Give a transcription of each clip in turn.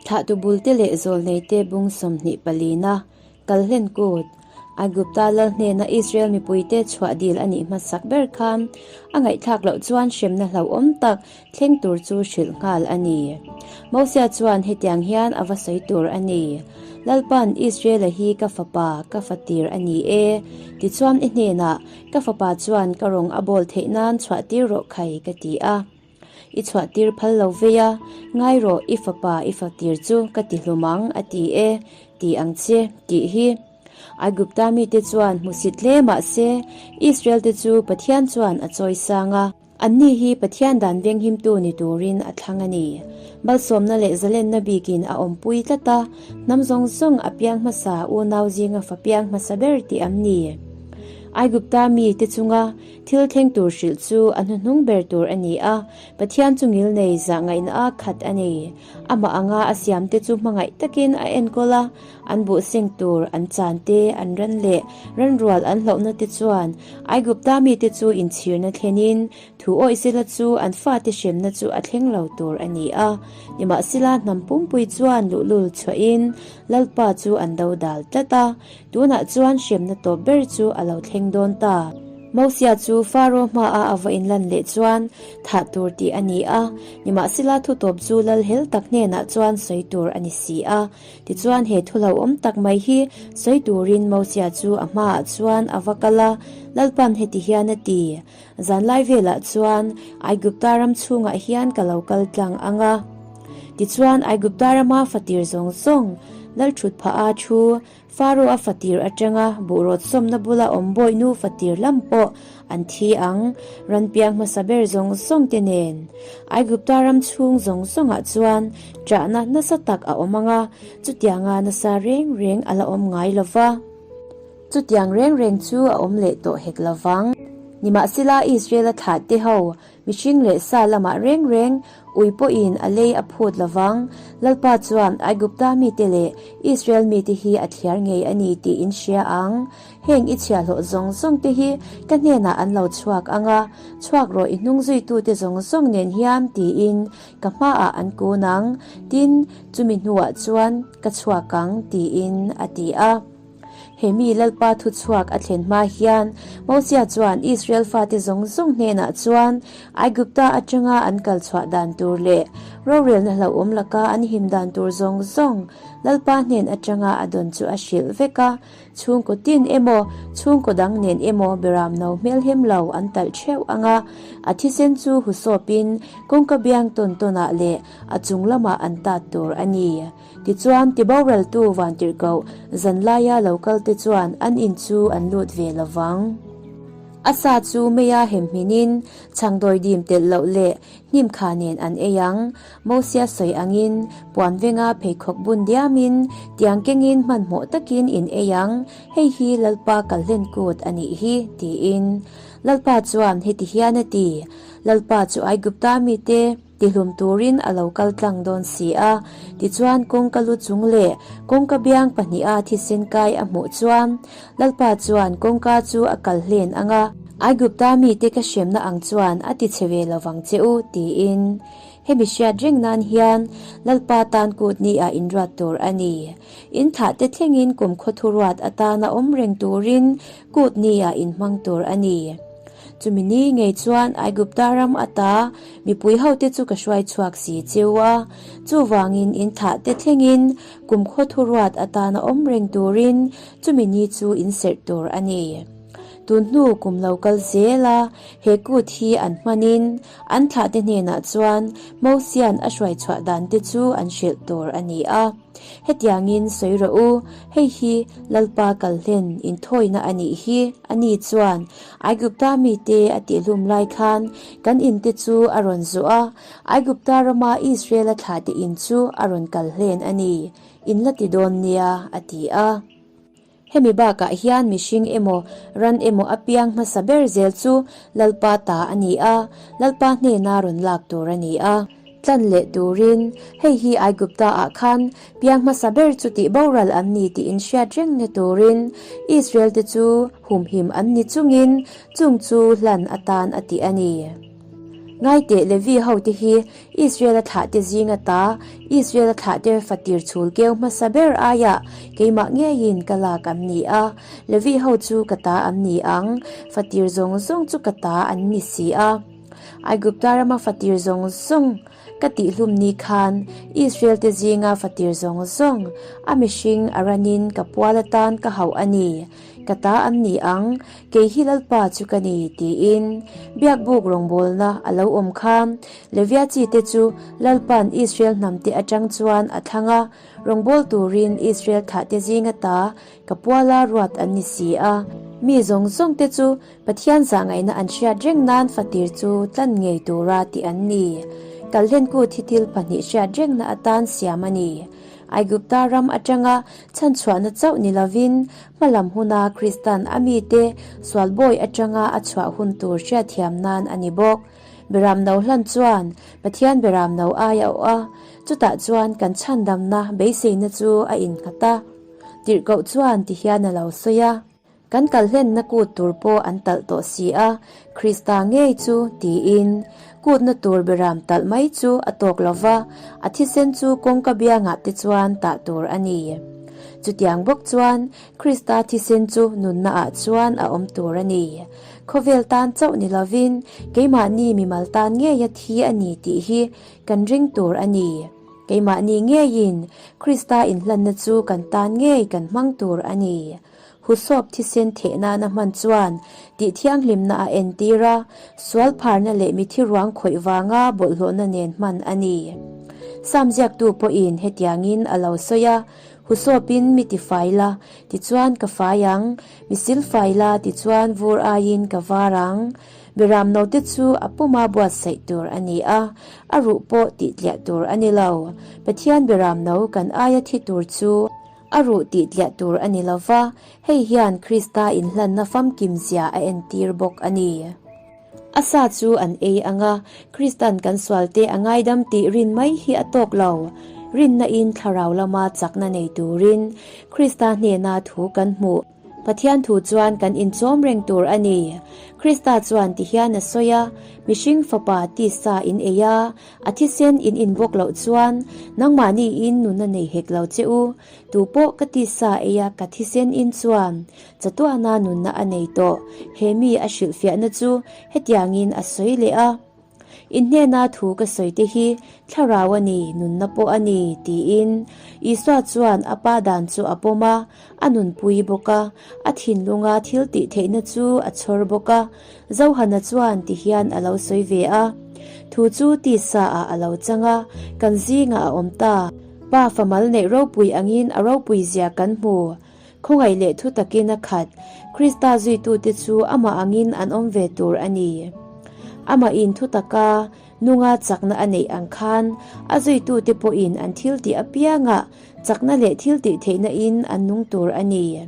Thlahtu bulte leh zawlneite bung 20 palina Kalhlen kut, Aigupta lal hnena Israel mipuite chhuah dil a nih hmasak ber khan a ngaihthlak loh chuan hremna hlauhawm tak thleng tur chu hrilh nghal a ni. Mosia chuan hetiang hian a va sawi tur a ni, Lalpan Israela hi ka fapa, ka fatir a ni e, tichuan i hnenah ka fapa chuan ka rawng a bawl theih nan chhuah tir rawh khai ka ti a. I chhuah tir phal lo vei a, ngai rawh i fapa i fatir chu ka ti hlum ang a ti e, ti ang che tih hi. Aigupta mite chuan hmusit hle mah se Israel te chu Pathian chuan a chawi sang a. Anni hi Pathian dan venghimtu ni turin a thlang a ni. Malsawmna leh zalenna bikin a awmpui tlat a, hnam zawng zawng a piang hmasa unau zinga fa piang hmasa ber tih an ni. Aigupta mite chunga Thil thleng tur hrilh chu a hnuhnung ber tur a ni a, Pathian chu ngilnei zah ngaihna a khat a ni. Amah anga a siamte chu hmangaih takin a enkawl a, an buh seng tur, an chan te, an ran leh ranrual an hlauhna te chuan Aigupta mite chu inchhirna thlenin thu awih sela chu an fate hremna chu a thleng lo tur a ni a. Nimahsela hnam pumpui chuan luhlul chhuahin Lalpa chu an dodal tlat a, Tunah chuan hremna tawp ber chu a lo thleng dawn ta. Mosia chu Faro hmaah a va inlan leh chuan thah tur tih a ni a, nimahsela thu tawp chu lal hel tak hnenah chuan sawi tur a ni si a. Tichuan he thu hlauhawm tak mai hi sawi turin Mosia chu a hmaah chuan a va kal a, Lalpan heti hian a ti, Zanlai velah chuan Aigupta ram chhungah hian ka lo kal tlang ang a. Tichuan Aigupta rama fatir zawng zawng Lalthut phah a thu Faro a fatir atanga buhrawt sawmna bula awm bawi nu fatir lam pawh an thi ang, ran piang hmasa ber zawng zawng te nen. Aigupta ram chhung zawng zawngah chuan ṭahna nasa tak a awm ang a, chutianga nasa reng reng a la awm ngai lo va. Chutiang reng reng chu a awm leh tawh hek lo vang. Nimahsela Israel-a thlahte ho Mihring leh sa lamah reng reng ui pawhin a lei a phut lo vang. Lalpa chuan Aigupta mite leh Israel mite hi a thliar ngei a ni tih in hria ang. Heng i chhiahhlawh zawng zawng te hi ka hnenah an lo chhuak ang a, chhuak rawh i hnung zuitute zawng zawng nen hian tiin ka hmaah an kun ang. Tin, chumi hnuah chuan ka chhuak ang tiin a ti a. He mi Lalpa thuchhuak a thlen hma hian Mosia chuan Israel fate zawng zawng hnenah chuan Aigupta atanga an kal chhuah dan tur leh rorelna hlauhawm laka an him dan tur zawng zawng Lalpa hnen atanga a dawn chu a hrilh vek a. Chhungkaw tin emaw, chhungkaw dang nen emaw beram no hmelhem lo an talh theuh ang a, a thisen chu husawpin kawngka biang tawn tawnah leh a chung lamah an tat tur a ni. Tichuan, tiboraltu vantirhkoh zanlaia lo kalte chuan an in chu an lut ve lo vang. A sa chu meia hem hminin chhangdawi dim telh loh leh hnim kha nen an ei ang. Mosia sawi angin puan venga pheikhawk bun diamin tiang kengin hmanhmawh takin in ei ang, hei hi Lalpa kalhlen kut a nih hi, tiin. Lalpa chuan heti hian a ti, Lalpa chu Aigupta mite, Tihlum turin a lo kal tlang dawn si a, tichuan kawngka lu chung leh kawngka biang pahniha thisen kai a hmuh chuan Lalpa chuan kawngka chu a kal hlen ang a, Aigupta mite ka hremna ang chuan a ti che ve lovang che u, tiin. Hemi hriat reng nan hian Lalpa tan kut ni ah inruat tur a ni. In thlah te thlengin kum khawthu ruat atana awm reng turin kut ni ah inhmang tur a ni. Chumi ni ngei chuan Aigupta ram ata mipui hote chu ka hruai chhuak si cheu a, chuvangin in thah te thlengin kumkhaw thuruat atana awm reng turin chumi ni chu in serh tur a ni. Tun hnu kum lo kal zel a, he kut hi an hmanin an thlahte hnenah chuan Mosia'n a hruai chhuah dan te chu an hrilh tur a ni a. Hetiangin sawi rawh u, hei hi Lalpa kalhlen inthawina a nih hi, ani chuan Aigupta mite a tihhlum lai khan kan inte chu a rawn zawh a, Aigupta rama Israela thlahte in chu a rawn kalhlen a ni, in la ti dawn nia, a ti a. Hemi bakah hian mihring emaw, ran emaw a piang hmasa ber zel chu Lalpa ta a ni a, Lalpa hnena rawn lak tur a ni a. Tlan leh turin, hei hi Aigupta ah khan piang hmasa ber chu tih boral an ni tih inhriat reng na turin Israel te chu humhim an ni chungin chung chu hlan atan a tih a ni. Ngaiteh Levi hote hi Israel-a thlahte zinga ta, Israel-a thlahte fatir chhul keu hmasa ber aiah keimah ngeiin ka lak an ni a, Levi ho chu ka ta an ni ang, fatir zawng zawng chu ka ta an ni si a. Aigupta rama fatir zawng zawng ka tihhlum ni khan Israel-te zinga fatir zawng zawng a mihring a ranin ka pual atan ka hauh a ni. Ka ta an ni ang, kei hi Lalpa chu ka ni, tiin biakbuk rawngbawlna a lo awm kha. Levia chite chu Lalpa'n Israel hnamte atang chuan a thlang a, rawngbâwl turin Israel thlahte zinga ta ka puala ruat an ni si a. Mi zawng zawngte chu Pathian zahngaihna an hriat reng nan fatir chu tlan ngei tura tih an ni. Kalhlenkut hi thil pahnih hriat rengna atan siam a ni. Aigupta ram atanga chhanchhuahna chauh ni lovin, hmalam huna Kristan a mite sualbawi atanga a chhuah hun tur hriatthiam nan a ni bawk. Beram no hlan chuan Pathian beram no ai a awh a, chutah chuan kan chhandamna beiseina chu a innghat a. Tirhkoh chuan tihian a lo sawi a. Kan kal hlenna kut tur pawh an talh tawh si a, Krista ngei chu, tiin. Kutna tur beram talh mai chu a tawk lo va, a thisen chu kawngka biangah te chuan tah tur a ni. Chutiang bawk chuan Krista thisen chu nunna ah chuan a awm tur a ni. Khawvel tan chauh ni lovin keimahni mimal tan ngeia thi a ni tih hi kan ring tur a ni. Keimahni ngeiin Krista inhlanna chu kan tan ngei kan hmang tur a ni. Husawp thisen theh nana hman chuan tih thianghlimna a entir a, sual pharna leh mithi ruang khawih vanga bawlhhlawhna nen hman a ni. Sam ziaktu pawhin hetiangin a lo sawi a, Husawpin mi ti fai la, tichuan ka fai ang, mi sil fai la, tichuan vur aiin ka var ang. Beram note chu a puma buatsaih tur a ni a, a ruh pawh tihtliah tur a ni lo. Pathian beram no kan aia thi tur chu A ruh tih tliah tur a ni lo va, hei hian Krista inhlanna famkim zia a entir bawk a ni. A sa chu an ei ang a, Kristan kan sualte a ngaidam tih rin mai hi a tawk lo. Rinna-in thlarau lama chakna nei turin Krista hnena thu kan hmuh. Pathian thu chuan kan inchawm reng tur a ni. Krista chuan ti hian a sawi a, Mihring fapa tisa in ei a, a thisen in inbawk loh chuan nangmahni in nuna nei hek lo che u. Tu pawh ka tisa ei a ka thisen in chuan chatuahna nunna a nei tawh. He mi a hrilhfiahna chu hetiangin a sawi leh a. In hnena thu ka sawi te hi thlarau a ni, nunna pawh a ni, tiin Isua chuan a pa dan chu a pawm a, a nunpui bawk a, a thinlunga thil tih theihna chu a chhawr bawk a. Zohana chuan ti hian a lo sawi ve a, Thu chu tisa ah a lo chang a, kan zingah a awm ta. Pa famal neih ropui angin a ropui zia kan hmu. Khawngaih leh thu takin a khat. Krista zuitute chu amah angin an awm ve tur a ni. Amahin thu taka nunga chakna a neih ang khan a zuitute pawhin an thiltih apiangah chakna leh thiltih theihna in an nung tur a ni.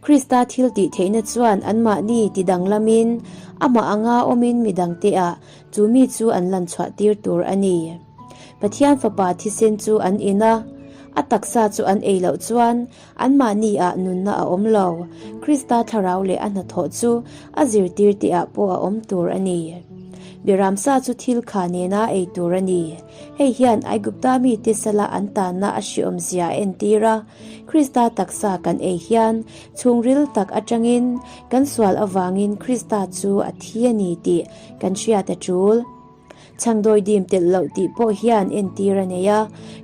Krista thiltih theihna chuan anmahni tidanglamin amah anga awmin midangteah chu mi chu an lanchhuah tir tur a ni. Pathian Fapa thisen chu an in a, a taksa chu an ei loh chuan anmahni ah nunna a awm lo. Krista thlarau leh a hnathawh chu a zirtir tih ah pawh a awm tur a ni. Biramsa chu thil kha nena ei tur a ni. Hei hian Aigupta mite sala an tanna a hriawmzia a entir a. Krista taksa kan ei hian chhungril tak atangin kan sual avangin Krista chu a thi a ni tih kan hriat a tul. Chhangdawi dim telh loh tih pawh hian entir a nei a,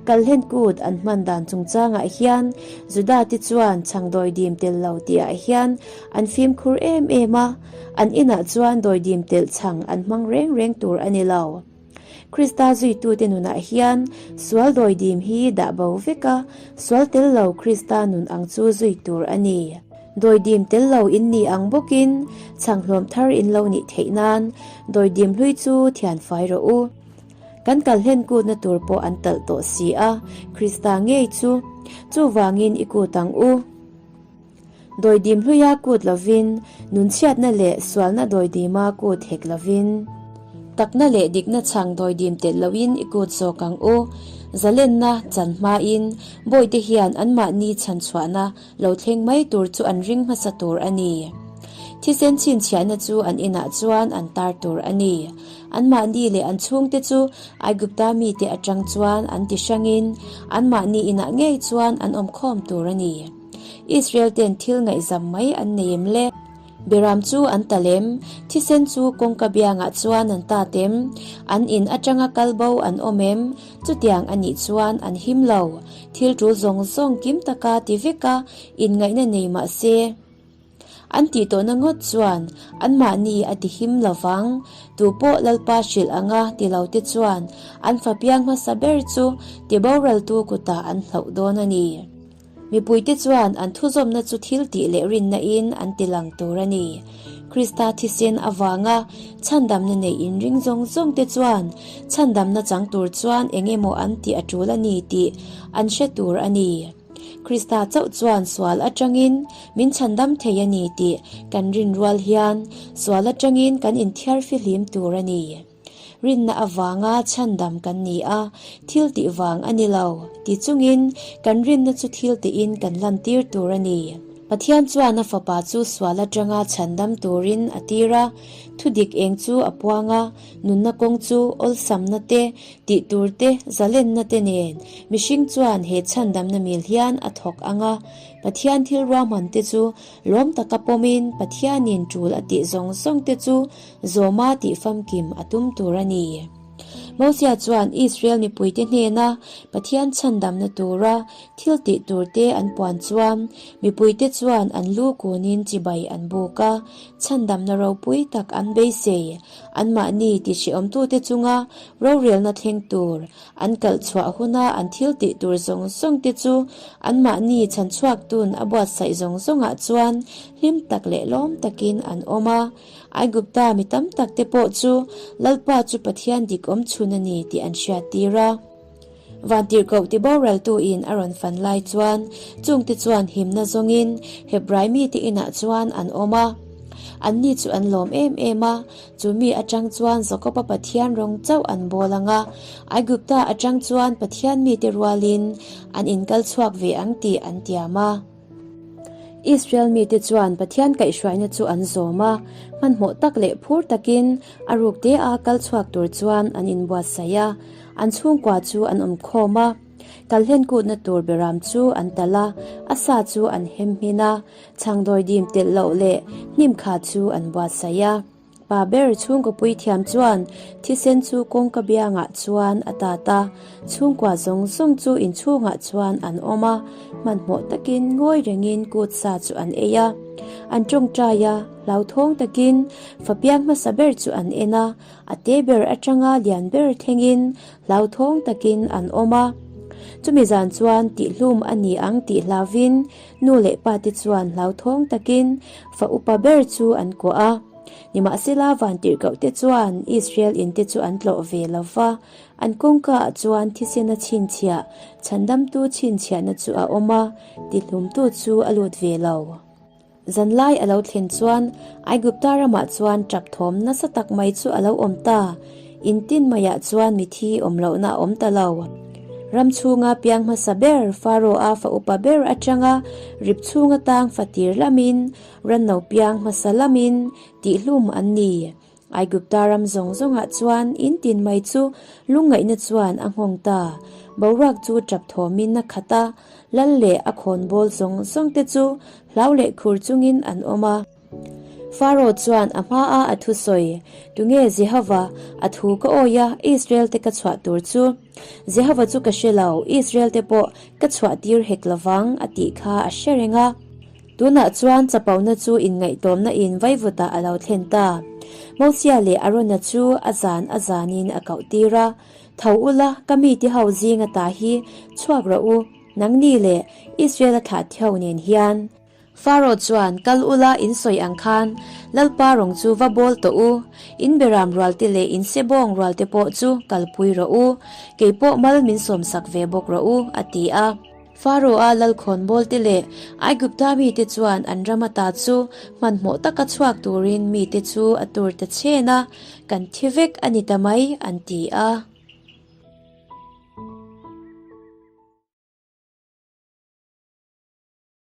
kalhlen kut an hman dan chungchangah hian Juda te chuan chhangdawi dim telh lo tihah hian an fimkhur em em a, an inah chuan dawi dim telh chhang an hmang reng reng tur a ni lo. Krista zuitute nunah hian sual dawi dim hi dah bo vek a, sual tel lo Krista nun ang chu zui tur a ni. Dawidim tel lo in nih ang bawkin chhanghlawm thar in lo nih theih nan dawidim hlui chu thian fai rawh u. Kan kal hlen kutna tur pawh an talh tawh si a, Krista ngei chu. Chuvangin i kut ang u. Dawidim hluia kut lovin, nunchhiatna leh sualna dawidima kut hek lovin. Takna leh dikna chhang dawidim telh loin i kut zawk ang u. Zalenna chan hmain bawihte hian anmahni chhanchhuahna Lo thleng mai tur chu an ring hmasa tur a ni. Thisen chhinchhiahna chu an inah chuan an tar tur a ni. Anmahni leh an chhungte chu Aigupta mite atang chuan an ti hrangin anmahni inah ngei chuan an awm khawm tur a ni. Israel ten thil ngaihzam mai an nei em le? Beram chu an ta lem, thisen chu kawngka biangah chuan an tat em? An in atanga kal bo an awm em? Chutiang a nih chuan an him lo. Thil tul zawng zawng kim taka ti veka inngaihna nei mah se. An tih tawhna ngawt chuan anmahni a ti him lo vang. Tu pawh Lalpa hrilh anga ti lo te chuan an fa piang hmasa ber chu ti boraltu kutah an hlauh dawn a ni. Mipuite chuan an thuzawmna chu thil tih leh rinna in an ti lang tur a ni. Krista thisen avanga chhandamna neih inring zawng zawng te chuan chhandamna chang tur chuan eng emaw an tih a tul a ni tih an hre tur a ni. Krista chauh chuan sual atangin min chhandam thei a ni tih kan rin rual hian sual atangin kan inthiar fihlim tur a ni. Rinna avanga chhandam kan ni a, thil tih vang a ni lo, ti chungin kan rinna chu thil tiin kan lantir tur a ni. Pathian chuan a Fapa chu sual atanga chhandam turin a tir a, thudik eng chu a puang a, nunna kawng chu awlsamna te, tih tur te, zalenna te nen mihring chuan he chhandamna mil hian a thawk ang a, Pathian thil ruahman te chu lawm taka pawmin Pathianin tul a tih zawng zawng te chu zawma tih famkim a tum tur a ni. Mosia chuan Israel mipuite hnena Pathian chhandamna tura thil tih turte an puan chuan mipuite chuan an lu kunin chibai an buk a, chhandamna ropui tak an beisei. Anmahni tihhrehawmtute chunga rorelna thleng tur an kalh chhuah huna an thil tih tur zawng zawngte chu anmahni chhanchhuaktun a buatsaih zawng zawngah chuan hlim tak leh lawm takin an awm a. Aigupta mi tam takte pawh chu Lalpa chu Pathian dik awm chhun a ni tih an hriattir a. Vantirhkoh tiboraltuin a rawn fan lai chuan chungte chuan himna zawngin Hebrai mite inah chuan an awm a. Anni chu an lawm em em a, chu mi atang chuan Jakoba Pathian rawng chauh an bawl ang a, Aigupta atang chuan Pathian mite rualin an inkal chhuak ve ang tih an tiam a. Israel mite chuan Pathian kaihhruaina chu an zawm a, hmanhmawh tak leh phur takin a ruk te a kal chhuak tur chuan an inbuatsaih a, an chhungkua chu an awm khawm a. Kalhlen kutna tur beram chu an talh a, a sa chu an hem hmin a, chhangdawi dim telh loh leh hnim kha chu an buatsaih a. Pa ber chhungkaw puithiam chuan thisen chu kawngka biangah chuan a tat a, chhungkua zawng zawng chu inchhungah chuan an awm a, hmanhmawh takin ngawi rengin kut sa chu an ei a. An tawngtai a, hlauthawng takin fa piang hmasa ber chu an en a, a te ber atanga lian ber thlengin hlauthawng takin an awm a. Chumi zan chuan tihhlum a ni ang tih hlauvin Nu leh pa te chuan hlauthawng takin fa upa ber chu an kuah a. Nimahsela vantirhkoh te chuan Israel in te chu an tlawh ve lo va, an kawngka ah chuan thisena chhinchhiah, chhandamtu chhinchhiahna chu a awm a, tihlumtu chu a lut ve lo. Zanlai a lo thlen chuan Aigupta ramah chuan tap thawm nasa tak mai chu a lo awm ta. In tin maiah chuan mithi awm lohna a awm ta lo. Ram chhunga piang hmasa ber Pharaoh-a fa upa ber atanga rip chhunga tang fa tir lamin, ranno piang hmasa lamin tihhlum an ni. Aigupta ram zawng zawngah chuan in tin mai chu lungngaihna chuan a nghawng ta. Boruak chu tap thawmin a khat a, lal leh a khawnbawl zawng zawngte chu hlau leh khur chungin an awm a. Pharaoh chuan a hmaa a thusawi, Tunge Jehova, a thu ka awi a, Israel-te ka chhuah tur chu? Jehova chu ka hre lo, Israel-te pawh ka chhuah tir hek lo vang, a tih kha a hre reng a. Tunah chuan chapona chu inngaihtlawmna in vaivutah a lo thlen ta. Mosia leh Arona chu a zan a zanin a koh tir a, Tho ula, ka mite ho zinga ta hi chhuak rawh u, nangni leh Israel-a thlah thiho nen hian. Pharaoh chuan, Kal ula, in sawi ang khan Lalpa rawng chu va bawl tawh u, in beram rualte leh in sebawng rualte pawh chu kalpui rawh u, kei pawh mal min sawmsak ve bawk rawh u, a ti a. Pharaoh-a lalkhawnbawlte leh Aigupta mite chuan an ram ata chu hmanhmawh taka chhuak turin mite chu a tur ta chhen a, Kan thi vek a ni ta mai, an ti a.